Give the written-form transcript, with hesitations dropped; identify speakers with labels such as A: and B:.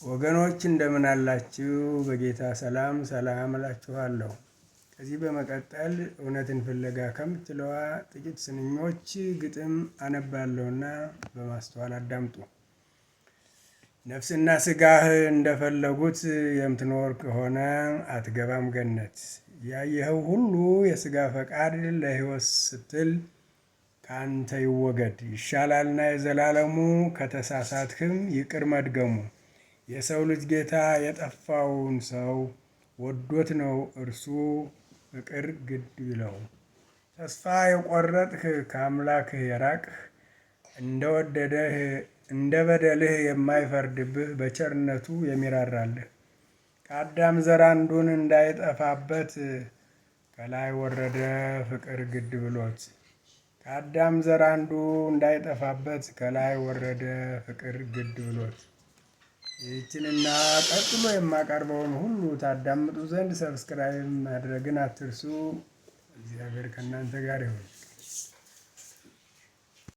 A: ወገኖች እንደምን አላችሁ? በጌታ ሰላም ሰላም እላችኋለሁ። ከዚህ በመቀጠል እውነትን ፍለጋ ከምትለዋ ጥቂት ስንኞች ግጥም አነባለሁና በማስተዋል አዳምጡ። ነፍስና ስጋህ እንደፈለጉት የምትኖር ከሆነ አትገባም ገነት። ያየኸው ሁሉ የስጋ ፈቃድ ለሕይወት ስትል ከአንተ ይወገድ ይሻላልና የዘላለሙ ከተሳሳትህም ይቅር መድገሙ። የሰው ልጅ ጌታ የጠፋውን ሰው ወዶት ነው እርሱ ፍቅር ግድ ቢለው። ተስፋ የቆረጥህ ከአምላክህ የራቅህ እንደወደደህ እንደ በደልህ የማይፈርድብህ በቸርነቱ የሚራራልህ ከአዳም ዘር አንዱን እንዳይጠፋበት ከላይ ወረደ ፍቅር ግድ ብሎት። ከአዳም ዘር አንዱ እንዳይጠፋበት ከላይ ወረደ ፍቅር ግድ ብሎት። ይህችንና ቀጥሎ የማቀርበውን ሁሉ ታዳምጡ ዘንድ subscribe ማድረግን አትርሱ። እግዚአብሔር ከእናንተ ጋር ይሁን።